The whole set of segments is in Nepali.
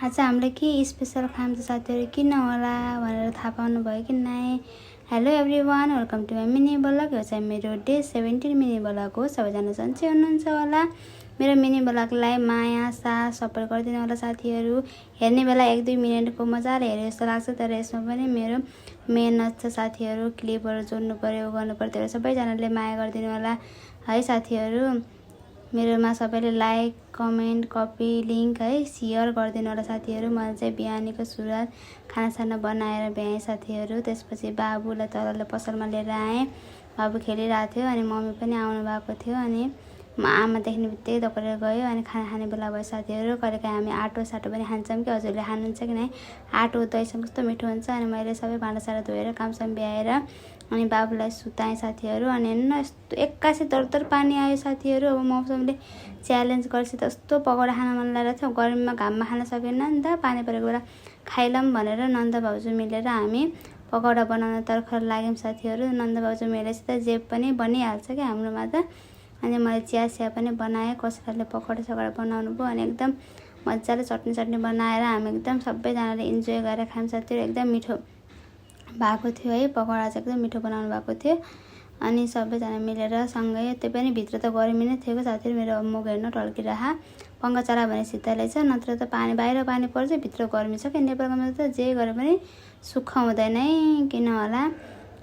आज हामीले के स्पेसल खाम त साथीहरू किन होला भनेर थाहा पाउनु भयो कि नै। Hello everyone, welcome to my mini vlog. यो चाहिँ मेरो डे 17 मिनी ब्लग हो। सबैजना सन्चै हुनुहुन्छ होला। मेरो मिनी ब्लगलाई माया साथ सपोर्ट गरिदिनु होला साथीहरू। हेर्ने बेला 1-2 मिनटको मजाले हेरे जस्तो लाग्छ, तर यसमा पनि मेरो मेहनत छ साथीहरू। क्लिपहरू जोड्नु पर्यो, गर्नु पर्यो, तर सबैजनाले माया गरिदिनु होला है साथीहरू। मेरोमा सबैले लाइक, कमेन्ट, कपी, लिङ्क है सेयर गरिदिनु होला साथीहरू। मैले चाहिँ बिहानीको सुरुवात खानासाना बनाएर भ्याएँ साथीहरू। त्यसपछि बाबुलाई तलले पसलमा लिएर आएँ। बाबु खेलिरहेको थियो अनि मम्मी पनि आउनु भएको थियो अनि आमा देख्ने बित्तिकै दौडेर गयो अनि खाना खाने बेला भयो साथीहरू। कहिलेकाहीँ हामी आटो साटो पनि खान्छौँ कि हजुरले खानुहुन्छ कि नै। आटो दहीसँग कस्तो मिठो हुन्छ। अनि मैले सबै भाँडासाँडा धोएर कामसाम भ्याएर अनि बाबुलाई सुताएँ साथीहरू। अनि हेर्नु न यस्तो एक्कासी दरदर पानी आयो साथीहरू। अब मौसमले च्यालेन्ज गर्छ त यस्तो पकौडा खान मन लागेको थियो। गर्मीमा घाममा खान सकेन नि त, पानी परेको बेला खाइलौँ भनेर नन्द भाउजू मिलेर हामी पकौडा बनाउन तर्खर लाग्यौँ साथीहरू। नन्द भाउजू मिलेपछि त जे पनि बनिहाल्छ क्या हाम्रोमा त। अनि मैले चिया पनि बनाएँ। कसैले पकौडा सकौडा बनाउनु भयो अनि एकदम मजाले चटनी बनाएर हामी एकदम सबैजनाले इन्जोय गरेर खायौँ साथीहरू। एकदम मिठो भएको थियो है, पकौडा चाहिँ एकदम मिठो बनाउनु भएको थियो। अनि सबैजना मिलेर सँगै, त्यो पनि भित्र त गर्मी नै थियो साथीहरू। मेरो मुख हेर्नु टल्किरहा पङ्खा चला भने शीतलै छ, नत्र त बाहिर पानी पर्छ, भित्र गर्मी छ क्या। नेपालमा त जे गरे पनि सुख हुँदैन है, किन होला।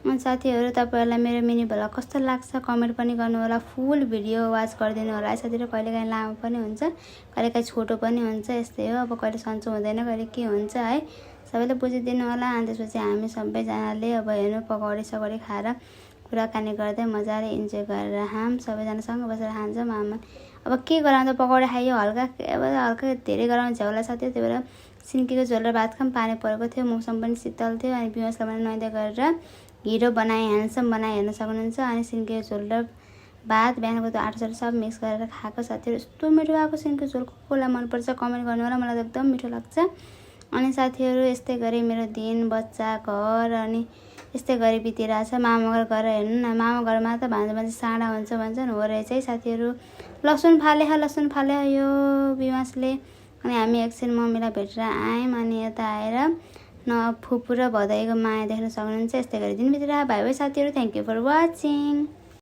अनि साथीहरू तपाईँहरूलाई मेरो मिनी भ्लग कस्तो लाग्छ कमेन्ट पनि गर्नु होला। फुल भिडियो वाच गरिदिनु होला है साथीहरू। कहिलेकाहीँ लामो पनि हुन्छ, कहिलेकाहीँ छोटो पनि हुन्छ, यस्तै हो। अब कहिले सन्चो हुँदैन, कहिले के हुन्छ है, सबैले बुझिदिनु होला। अनि त्यसपछि हामी सबैजनाले अब हेर्नु पकौडी सकौडी खाएर कुराकानी गर्दै मजाले इन्जोय गरेर सबैजनासँग बसेर खान्छौँ। आमा अब के गराउँदा पकौडा खाइयो, हल्का धेरै गराउनु झ्याउला साथीहरू। त्यही भएर सिन्कीको झोल र भात खाम पानी परेको थियो, मौसम पनि शीतल थियो। अनि बिउसलाई पनि नुहाइदिँदै गरेर हिरो बनाएँ, ह्यान्डसम बनाएँ, हेर्न सक्नुहुन्छ। अनि सिन्कीको झोल र भात बिहानको त आटो सब मिक्स गरेर खाएको साथीहरू। यस्तो मिठो भएको सिन्कीको झोल कसलाई मनपर्छ कमेन्ट गर्नु होला। मलाई त एकदम मिठो लाग्छ। अनि साथीहरू यस्तै गरी मेरो दिन, बच्चा, घर अनि यस्तै गरी बितिरहेछ। मामा घर गएर हेर्नु न, मामा घरमा त भान्जा साँडा हुन्छ भन्छन्, हो रहेछ है साथीहरू। लसुन फाले यो बिमासले। अनि हामी एकछिन मम्मीलाई भेटेर आयौँ। अनि यता आएर फुपू र भदैको माया देख्न सक्नुहुन्छ। यस्तै गरी दिन बितिरहेको। बाई बाई साथीहरू, थ्याङ्क यू फर वाचिङ।